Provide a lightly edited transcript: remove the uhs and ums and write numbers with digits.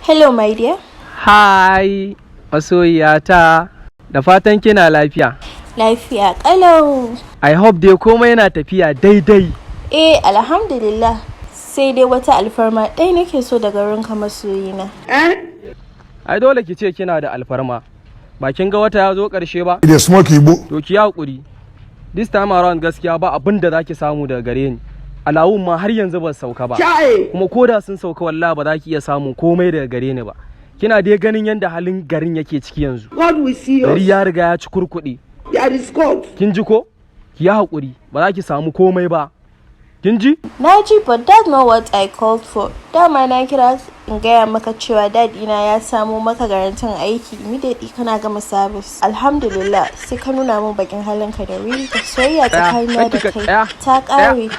Hello, my dear. Hi, masoyiyata. Da fatan kina lafiya. Lafiya kalau. I hope dai komai yana tafiya daidai. Eh, alhamdulillah. Sai dai wata alfarma ɗaya nake so daga wurinka, masoyina. Ai dole ki ce kina da alfarma. Ba kin ga wata ya zo ƙarshe ba? Dey smoke igbo. To ki haƙuri. This time around gaskiya ba abin da zaki samu daga gare ni. Alawun ma har yanzu ban sauka ba. Kuma ko da sun sauka, wallahi ba za ki iya samun komai daga gare ni ba. Kina dai ganin yadda halin garin yake ciki yanzu. God will see Gari us. ya riga ya ci kurkuɗe. There is God. Kin ji ko? Ki yi haƙuri, ba za ki samu komai ba. Kin ji? Na ji, but that's not what I called for. Dama na kira in gaya maka cewa daddy na ya samo maka garantin aiki immediately kana gama service. Alhamdulillah, sai ka nuna min bakin halinka da wuri. Soyayya tsakanina da kai ta ƙare.